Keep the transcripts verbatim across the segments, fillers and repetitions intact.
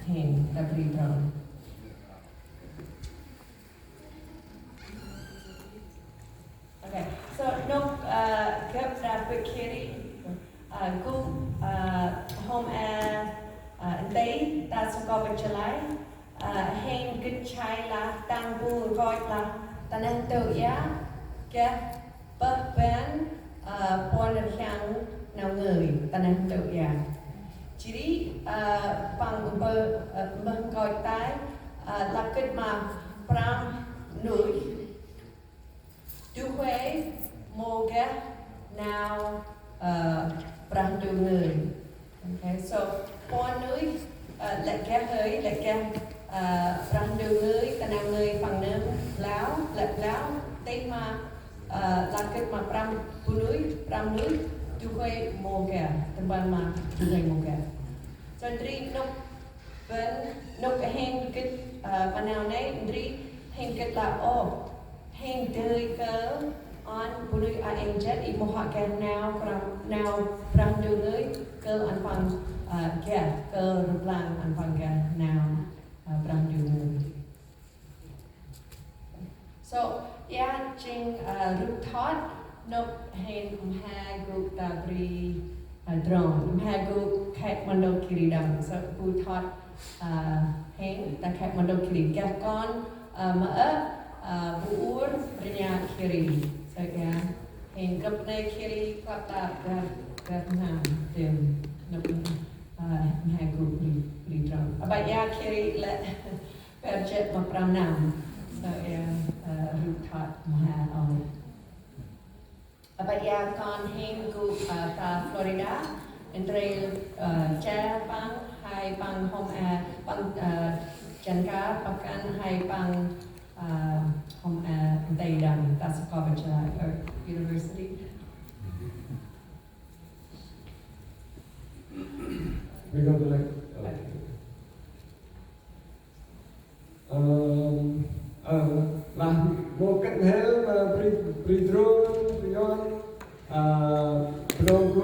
Hên ta bri drŏng. Okay, so nôk, uh, gâp ta bri khiri, uh, gŭ, uh, hôm e, uh, nti ta sông Kôpachalai, uh, hên gĭt chai lah tăng bu nkoch lah ta neh ntu ia, geh pơh pen, uh, puăn rhiăng nau ngơi ta neh ntu ia. Jêh ri, uh, păng mbơh, uh, mbơh nkoch tay, uh, lah gĭt ma prăm nuih. Du huê mâu geh nau, uh, Brah Ndu ngơi. Okay, so puăn nuih, uh, lĕ geh hơi, lĕ geh, uh, Brah Ndu ngơi, ta nau ngơi păng nơm blau, lĕ blau, tih ma, uh, lah gĭt ma prăm bu nuih, prăm nuih, du huê mâu geh, tâm ban ma du huê mâu geh. So ndri nôk Ƀiălah nôk hên gĭt, ơ, ma nau nây, ndri hên gĭt lah ôh, hên dơi kơl ăn bunuyh a êng jêt i mâu hŏ geh nau Brah, nau Brah Ndu ngơi, kơl ăn păng, ơ, geh, kơl rblang ăn păng geh nau, ơ, Brah Ndu ngơi. So, ia jêng, ơ, rup thot, nôk hên mhe gŭ ta bri, ơ, drôn, mhe gŭ Kathmandu khiri đŏng. So, bu thot, ơ, hên ta Kathmandu khiri. Geh kon, ơ, ma ơ, ơ, bu ur, rnha khiri. So, ia, hên gâp nây khiri, klăp ta bar, bar năm, dơm, nôk, ơ, mhe gŭ bri, bri drôn. Aƀaơ ia khiri lĕ, bar jêt ma prăm năm. So, ia, ơ, rup thot mhe ôh. Aƀaơ ia kon hên gŭ, ơ, ta Florida, ndrel, ơ, che păng, hai păng hôm, ơ, păng, ơ, jan kar, păng kăn hai păng, ơ, hôm, ơ, nti đŏng ta school bachelor or university. We go to the next. Okay. Ơ, ơ, lah mâu gĭt hên, ơ, bri, bri drôn, bri yon, ơ, Bunong gŭ,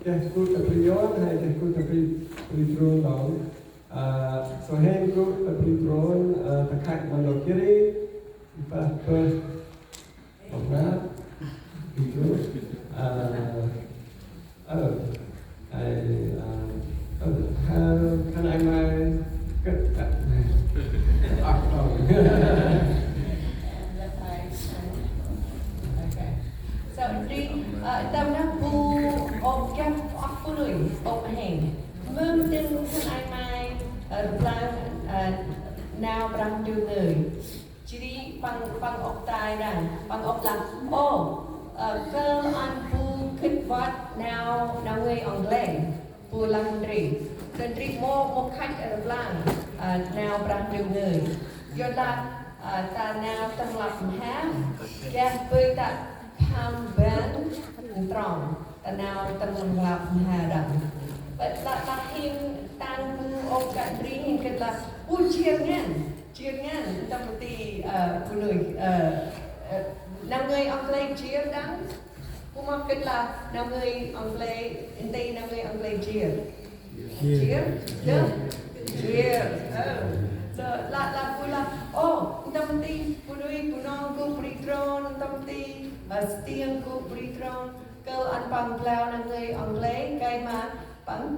geh gŭ ta bri yon, hay geh gŭ ta bri, bri drôn đŏng. Ơ, so hên gŭ ta bri drôn, ơ, ta Kathmandu khiri, bơh, bơh, Ôh, bri drôn. Ơ, ơ, ai, ơ, ơ, ha, khân ay may, kơt, kơt. Ơ, ơ. Okay. So, ndri, ơ, tâm nơm bu, ôh, geh, ôh, bu nuih, ôh, hên. Mơm dâng khân ay may, ơ, rblang, ơ, nau Brah Ndu ngơi. Jêh ri păng, păng ôp tay đŏng, păng ôp lah, ô, ơ, kơl ăn bu gĭt văt nau, nau ngơi Anglais, bu lah ndri. Ndri mâu, mâu khăch rblang, ơ, nau Brah Ndu ngơi. Yor lah, ơ, ta nau tâm lăp mhe, geh bơi ta pham ƀăn ntrong. Ta nau tâm lăp mhe đŏng. Bơ lah, lah hên tăng bu ôp kơ ndri hên gĭt lah, u, jêr ngăn, jêr ngăn, tâm ti, ơ, bunuyh, ơ, ơ, nau ngơi Anglais jêr đŏng. Bu mâu gĭt lah nau ngơi Anglais, nti nau ngơi Anglais jêr. Jêr. Jêr. Jêr. Jêr. Ơ. Lah, lah, lah bu lah, ô, tâm ti bunuyh Bunong gŭ bri drôn, tâm ti, ơ, Stiêng gŭ bri drôn. Kơl ăn păng blau nau ngơi Anglais, gay ma păng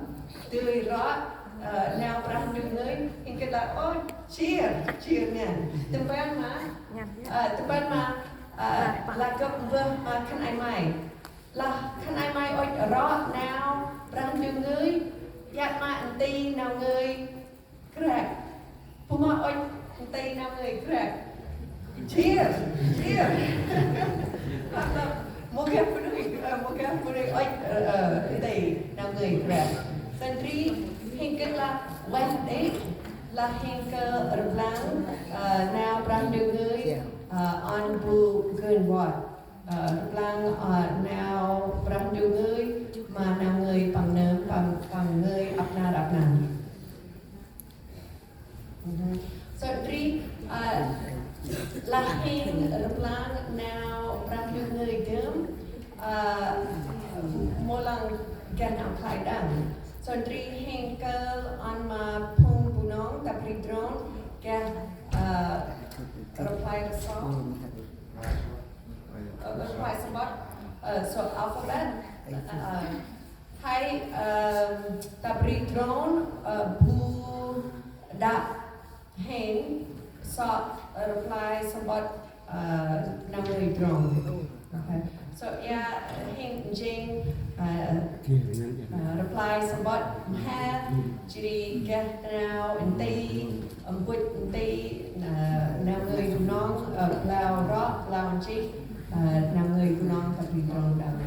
dơi rŏ, ơ, nau Brah Ndu ngơi, hên gĭt lah, ô, jêr, jêr ngăn. Tâm ban ma, ơ, tâm ban ma, ơ, lah gâp mbơh ma khân ay may. Lah khân ay may ŭch rŏ nau Brah Ndu ngơi, iăt ma nti nau ngơi Grek. Bu mâu ŭch nti nau ngơi Grek. Jêr, jêr. Mâu geh bunuyh, ơ, mâu geh bunuyh ŭch, ơ, ơ, nti nau ngơi Grek. Ndri hên gĭt lah ueh đê̆, lah hên kơl rblang, ơ, nau Brah Ndu ngơi, ơ, ăn bu gân văt. Ơ, rblang, ơ, nau Brah Ndu ngơi, ma nau ngơi păng nơm, păng, păng ngơi ăp nar ăp nar. Mhm. So, ndri, ơ, lah hên rblang nau Brah Ndu ngơi dơm, ơ, mâu lăng geh nau khlay đŏng. So, ndri hên kơl ăn ma phung Geh, ơ, reply rơsŏ. Ơ, reply sămƀŭt. Ơ, so alphabet. Ơ, hay, ơ, ta bri drôn, ơ, bu đă hên sŏ reply sămƀŭt, ơ, nau ngơi drôn. Okay. So, ya, hên jêng, ơ, ơ, reply sămƀŭt mhe, jêh ri geh nau nti, mpŭt nti, ơ, nau ngơi Bunong, ơ, blau rŏ, blau nchih, ơ, nau ngơi Bunong ta bri drôn đŏng.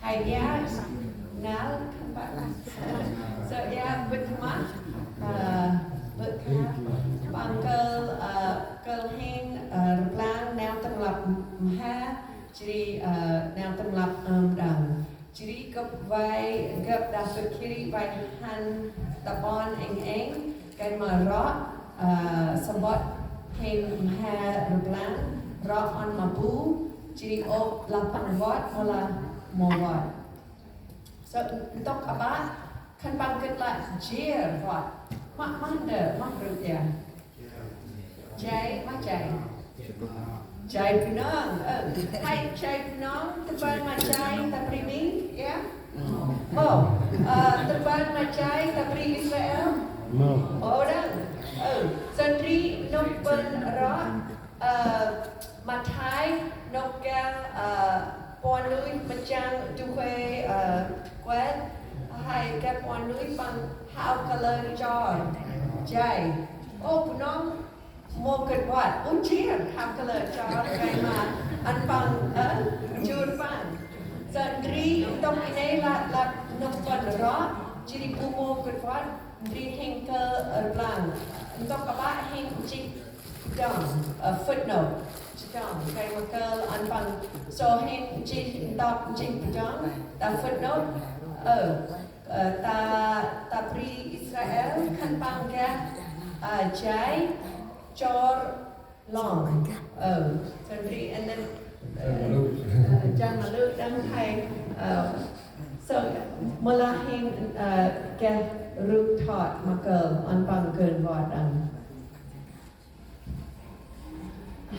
Hay ya, nau khân păng. So ya, bơh ma, ơ, bơh kha, păng kơl, ơ, kơl hên, ơ, rblang nau tâm lăp mhe, jêh ri, ơ, nau tâm lăp ơm đŏng. Jêh ri gâp vay, gâp đah bơh kiri vay hăn ta ƀon êng êng, kơnh ma rŏ, ơ, sămƀŭt hên mhe rblang, rŏ ăn ma bu, jêh ri ôp lah păng văt, mâu lah mâu văt. So, ntŭk aƀă, khân păng gĭt lah jêr văt. Mă, mă ndơ, mă rŭ ya. Jay, mă jay. Jay Bunong, ơ, hay jay Bunong, tơpăn ma jay ta bri Mi, ya? Ơ, tơpăn ma jay ta bri Israel? Mâu. Mâu đŏng. Ơ, sandri nôk bân rŏ, ơ, Mathai, nôk geh, ơ, puăn nuih mchăng du huê, ơ, kuet, hay geh puăn nuih păng hao kalơ chor. Jay. Ơ, Bunong, mâu gĭt văt, u jêr, hao kalơ chor, kơnh ma ăn păng, ơ, jur păng. Sandri, ntŭk i nây lah, lah nôk bân rŏ, jêh ri bu mâu gĭt văt, ndri hên kơl rblang. Ntŭk aƀă hên jêh pơdrŏng, ơ, footnote, pơdrŏng, kơnh ma kơl ăn păng. So hên jêh ntŭk jêh pơdrŏng, ta footnote, ơ, ơ, ta, ta bri Israel, khân păng geh, ơ, jay, chor, long. Ơ, sandri, and then, ơ, jan ma lŭ đŏng hay, ơ, so, mâu lah hên, ơ, geh rŭ thot ma kơl, ăn păng geh văt đŏng.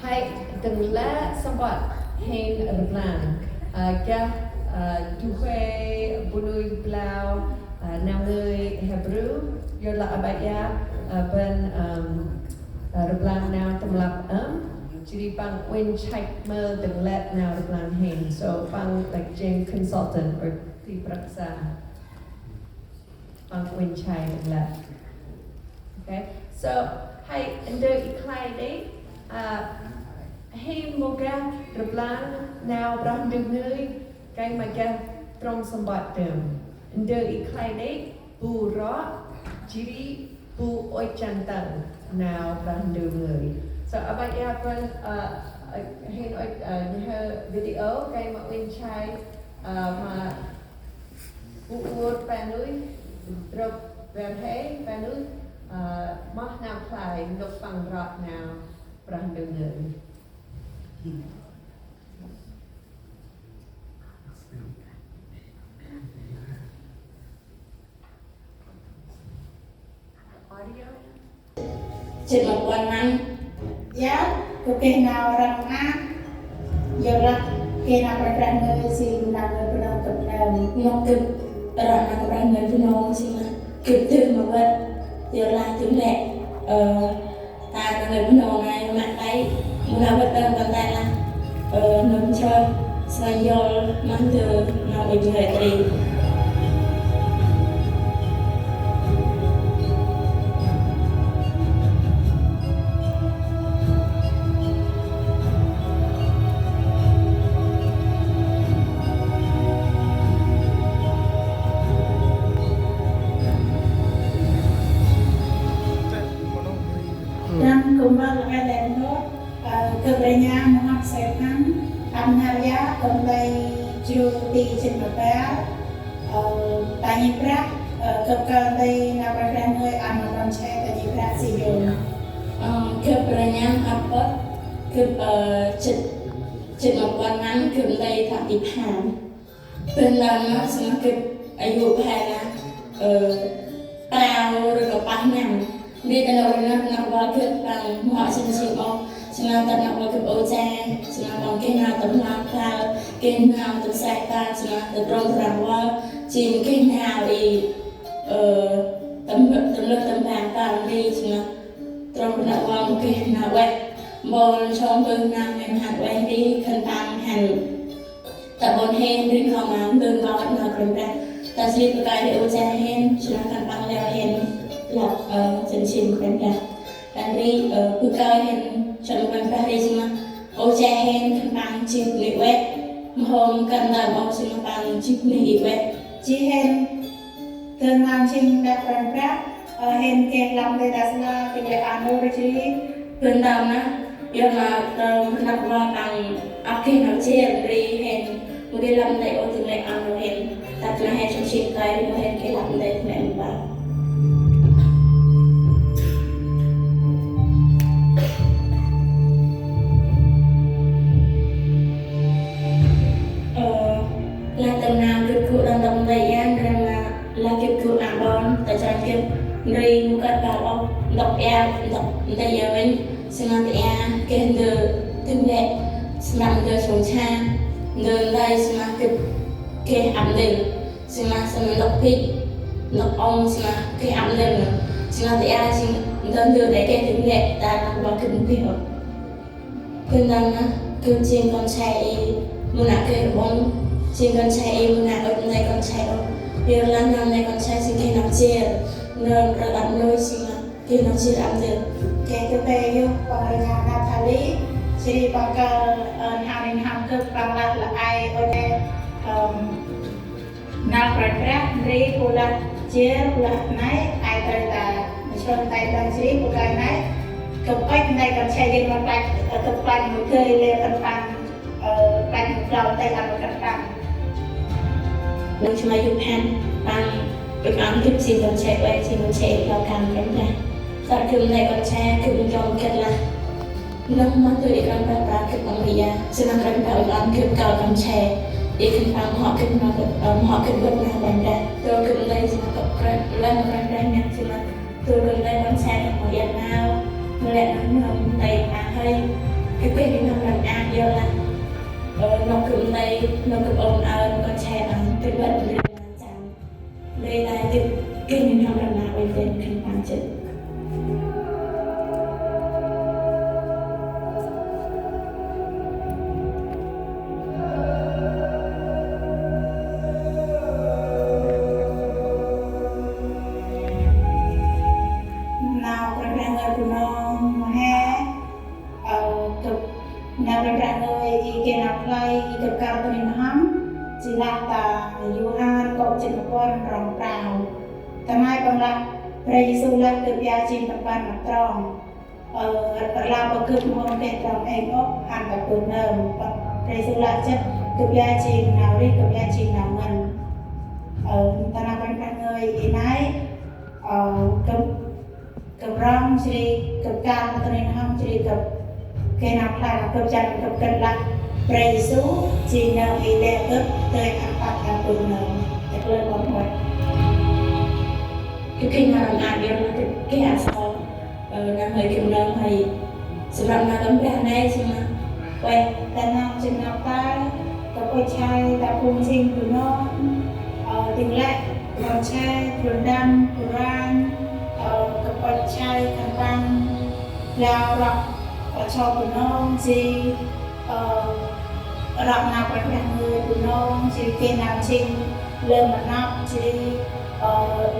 Hay dâng lĕ sămƀŭt hên rblang, ơ, geh, ơ, du huê bunuyh blau, ơ, nau ngơi Hêbrơ, yorlah aƀaơ ya, ơ, bân, ơm, ơ, rblang nau tâm lăp ơm, jêh ri păng uănh chai mơ dâng lĕ nau rblang hên. So păng like jêng consultant or ti prăk sa. Păng uănh chai dâng lĕ. Okay. So, hay ndơ i khlay đê, ơ, hên mâu geh rblang nau Brah Ndu ngơi, kơnh ma geh trôm sămƀŭt dơm. Ndơ i khlay đê, bu rŏ, jêh ri bu ŭch jan tâng nau Brah Ndu ngơi. So, aƀaơ ya bân, ơ, ơ, hên ŭch, ơ, nhhơ video, kơnh ma uănh chai, ơ, ma bu ur pe nuih, drăp ber hê pe nuih, ơ, moh nau khlay nôk păng rŏ nau Brah Ndu ngơi. Jê̆t ma puăn năm. Ya, gâp geh nau răm a. Yorlah geh nau Brah Ndu ngơi si nau ngơi Bunong gâp, ơ, nôk gâp răm nau Brah Ndu ngơi Bunong si ma gâp dơm ma văt. Yorlah dơm lĕ, ơ, ta nau ngơi Bunong ngai ma tay, mâu lah văt tơm tơm tay lah. Ơ, nơm choi, sa yol, măng tơ, nau ŭch ngơi tri. Dăng kơmbal ai lĕ nô, ơ, gâp rnha mhâm sĕ pham, ăp nar ya, gâp lĕ jrô ti jê̆t ma bar, ơ, ta nhi brah, ơ, gâp kơl ti nau Brah Ndu ngơi ăn ma ƀon che ta nhi brah si yôn. Ơ, gâp rnha mhâm pơh, gâp, ơ, jê̆t, jê̆t ma puăn năm, gâp lĕ ta ti pham. Bân lan ma sma gâp ayŭ bhai lah, ơ, prao rơ kơ pah năm. Ri ta nau rnăk năk va gĭt păng mâu sĭn sĭn ôh. Sĭn nau ta năk va gĭt ôh che. Sĭn nau păng geh nau tâm hlak phal, geh nau tâm sek phal, sĭn nau ta trong răng va. Sĭn geh nau i, ơ, tâm, tâm lơh tâm bang phal ri, sĭn nau trong rnăk va mâu geh nau ueh. Mpôl sông bơh nau mem hăn ueh ri, khân păng hăn ta ƀon hên ri khân păng mâu dơn ƀon nau Kôranh Brah. Ta sĭ bơh kơi ri ôh che hên, sĭn nau khân păng leo hên lăp, ơ, sĭn sĭn Kôranh Brah. Kăn ri, ơ, bơh kơi hên sĭn Kôranh Brah ri sĭn nau ôh che hên khân păng jêh bunuyh ueh. Mâu hôm kăn ta ƀon sĭn nau păng jêh bunuyh i ueh. Jêh hên dơn nau jêng Kôranh Brah, ơ, hên geh lăp ndơ ta sĭn nau, geh lĕ a nô ri jêh ri. Bơh ntơm nơh, yor ma, ơ, rnăk va păng ăp geh nau jêr ri hên, mâu geh lăp ndơ ôh dâng lĕ a nô hên. Ta nau hên sĭn sĭn kơi ri mâu hên geh lăp ndơ dâng lĕ mpơl. Ơ, lah tâm nau gĭt gŭ đŏng ntŭk ndơ ia, ndrel ma lah gĭt gŭ a ƀon, ta chan gĭt, ndri mâu kơt ƀă ôh, ntŭk ia, ntŭk ndơ ia vinh, sĭn nau ta ia, geh ndơ dâng lĕ, sĭn nau ndơ sông sa, ndơ ndai sĭn nau gĭt geh ăp ndơ, sĭn nau sĭn nau ntŭk bĭch, ntŭk ŏng sĭn nau geh ăp ndơ, sĭn nau ta ia, sĭn ndơ ndơ đe geh dâng lĕ, ta nau va gĭt mâu geh ôh. Gâp nơh, gâp jêng kon se i mâu nă geh ƀon, jêng kon se i mâu nă ŭch nau kon se ôh. Yor lah nau nau kon se jêng geh nau jêr, nơm rơh ăp nôi jêng geh nau jêr ăp ndơ. Geh gâp pe yơh, păng rơh nau Nathalie, jêh ri păng kơl, ơ, n'hâm n'hâm gâp păng lah lĕ ai ôh nê, ơm, nau Kôranh Brah, ndri bu lah jêr, bu lah nai, ai tơl ta, mâu sŏng tay đŏng jêh ri, bu kơi nai, gâp păch nai kon se jêng ma păch, ơ, gâp păch mâu dơi lĕ khân păng, ơ, păch mâu klâu tay ăn ma khân păng. Đŏng jêng ma yô̆ phen, păng, ŭch ăn gâp jêng kon se ueh, jêng kon se i klâu kan Kôranh Brah. Săk gâp nai kon se, gâp ndrŏng gĭt lah. Nơh ma dơi i Kôranh Brah prao gâp păng ri ia, sĭn nau Kôranh Brah ŭch ăn gâp kơl kon se, i khân păng mâu hŏ gĭt nau, ơ, mâu hŏ gĭt ƀơ̆t nau Kôranh Brah. Dơi gâp nai sĭn nau gâp krĕt, lĕ nau Kôranh Brah ngăn sĭn nau, dơi gâp nai kon se gâp mâu iăt nau, mâu lĕ nau nơm ntai a hơi, gâp geh nau nơm a yor lah. Ơ, nau gâp nai, nau gâp ôm ơ, kon se păng gâp ƀơ̆t nau chăm. Ndri ta gĭt geh n'hâm răm nau ueh dơn khân păng jêh. Nau Kôranh Brah ngơi Bunong mhe. Ơ, gâp nau Kôranh Brah ngơi i geh nau khlay i gâp kơl ta n'hâm, jêng lah ta Yôhan kô̆ jât ma puăn trong prao. Ta nai păng lah, Brah Yêsu lah gâp ia jêng tâm ban ma trong. Ơ, rlau păng gâp mâu hôm geh trong êng ôh, hăn ta bơh nơm. Brah Yêsu lah jêh, gâp ia jêng nau rêh, gâp ia jêng nau ngăn. Ơ, ta nau Kôranh Brah ngơi i nai, ơ, gâp gâp rŏng jêh ri, gâp kơl ta n'hâm jêh ri gâp geh nau khlay, gâp jăn gâp gĭt lah Brah Yêsu jêng nơm i lĕ gâp dơi ăn păt ta bơh nơm. Ta klơi ƀon ueh. Gâp geh nau răm a yor lah gâp geh a so, ơ, nau hơi gâp nơm hơi. Sĭn nau tâm Brah nai jêng nau ueh. Ta nau jêng nau ta, gâp ŭch chai ta phung jêng Bunong, ơ, dâng lĕ kon se, Bunong, Bunong, ơ, gâp ŭch chai khân păng, blao rŏ, ơ, so Bunong jêh, ơ, rŏ nau Kôranh Brah ngơi Bunong jêh, geh nau jêng lơm ma năp jêh, ơ,